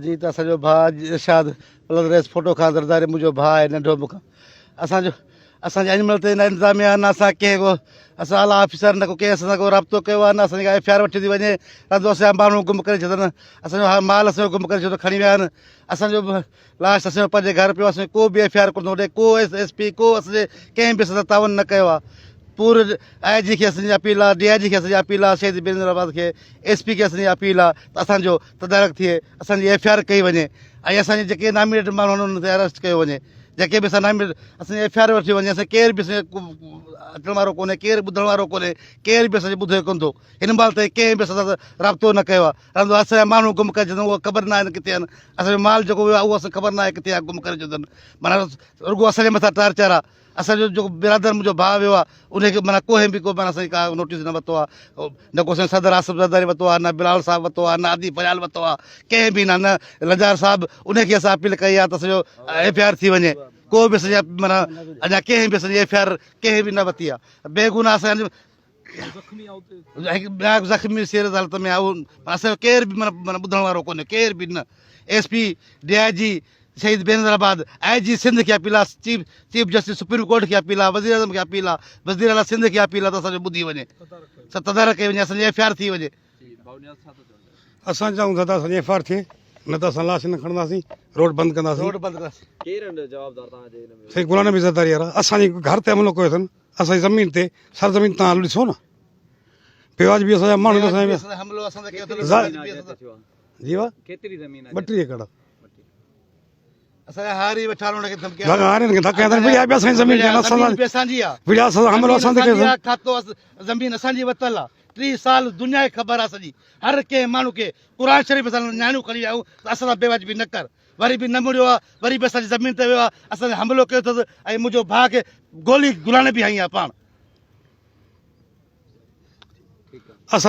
جيئن ته اسان جو ڀاء ارشاد ولد رئيس ڦوٽو خان زرداري منهنجو ڀاء آهي ننڍو مون کان اسان جو اسان جي اڄ مهل تائين نه انتظاميا نه اسان ڪنهن ڪو اسان اعليٰ آفيسر نه ڪو ڪنهن اسان سان ڪو رابطو ڪيو آهي نه اسان جي ڪا ايف I R وٺي ٿي وڃي رندو اسان جا ماڻهو گم ڪري ڇڏن اسان جو هر مال اسان جو گم ڪري ڇڏيو کڻي ويا آهن اسان جو لاش اسان جو پنهنجي گهر پيو اسان ڪو به ايف I R ڪونه ٿو وٺي ڪو ايس ايس پي ڪو اسان جي ڪنهن به اسان سان تعاون نه ڪيو آهي پور آء جي کي اسان جي اپيل آهي ڊي I جي کي اسان جي اپيل آهي شهيد بينظير آباد کي ايس پي کي اسان جي اپيل آهي ته اسان جو تدارڪ ٿئي اسان جي ايف I R ڪئي وڃي ۽ اسان جي جيڪي نامينيٽ ماڻهو آهن انهن کي اريسٽ ڪيو وڃي جيڪي به اسان نامينيٽ اسان جي ايف I R وٺي وڃي اسان ڪير به اسان اچڻ وارو ڪونهي ڪير ٻڌڻ وارو ڪونهي ڪير به اسان جي ٻڌي ڪونه ٿو هن مهل تائين ڪنهن به اسان سان رابطو نه ڪيو آهي رهندو اسان جا ماڻهو گم ڪري ڇڏن اها خبر نه آهن ڪٿي آهن اسان جو مال جيڪو ويو آهي اهو اسان خبر نه آهي ڪٿي آهي گم ڪري ڇڏن معنيٰ رڳو اسان جي مٿان ٽارچر آهي اسان جو جيڪو برادر منهنجو ڀاء ويو آهي ان کي معنيٰ ڪوهين به ڪو معنيٰ اسان جي ڪا نوٽيس نه ورتو آهي نه ڪو اسان جو صدر آصف زرداري ورتو آهي نه بلال صاحب ورتو آهي نه ادي فريال ورتو آهي ڪنهن به نه نه لنجار صاحب ان کي اسان اپيل ڪئي آهي ته اسان جو ايف I R ٿي وڃي ڪو به اسان جي معنيٰ اڃا ڪنهن به اسان جي ايف I R ڪنهن به نه ورتي آهي بيگناهه اسان هڪ ٻيا زخمي سيريس حالت ۾ آهي اسان جو ڪير به معنيٰ ٻڌڻ وارو ڪونهي ڪير به نه S P D I G Shaheed Benazirabad I G Sindh کي اپيل آهي chief chief justice supreme court کي اپيل آهي وزير اعظم کي اپيل آهي وزير اعليٰ سنڌ کي اپيل آهي ته اسان جو ٻڌي وڃي تدارڪ ڪئي وڃي اسان جي ايف I R ٿي وڃي. اسان چاهيون ٿا ته اسان جي ايف I R ٿئي نه ته اسان لاش نه کڻنداسين روڊ بند ڪنداسين. روڊ بند ڪنداسين. ڪير آهن جوابدار توهان جي ان ۾؟ سائين غلام نبي زرداري وارا اسان جي گهر تي حملو ڪيو اٿن اسان جي زمين تي سرزمين تان ڏسو نه بيواج به اسان جا ماڻهو اسان جا حملو اسان تي ڪيو اٿن جي وا ڪيتري زمين آهي 32 ايڪڙ اسان جا هاري ويٺا آهن انهن کي ڌمڪيا لڳا هارين کي ڌڪيا اٿن وڙهيا به اسان جي زمين تي اسان به اسان جي آ وڙهيا اسان حملو اسان تي ڪيو کاتو زمين اسان جي وتل آ 30 سال دنيا کي خبر آ سڄي هر ڪنهن ماڻهو کي قرآن شريف اسان نياڻيون کڻي ويا آهيون ته اسان سان بيواجبي نه ڪر وري به نه مڙيو آ وري به اسان جي زمين تي ويو آ اسان تي حملو ڪيو اٿس ۽ منهنجو ڀاء کي گولي گلاني به هنئي آ پاڻ. اسان.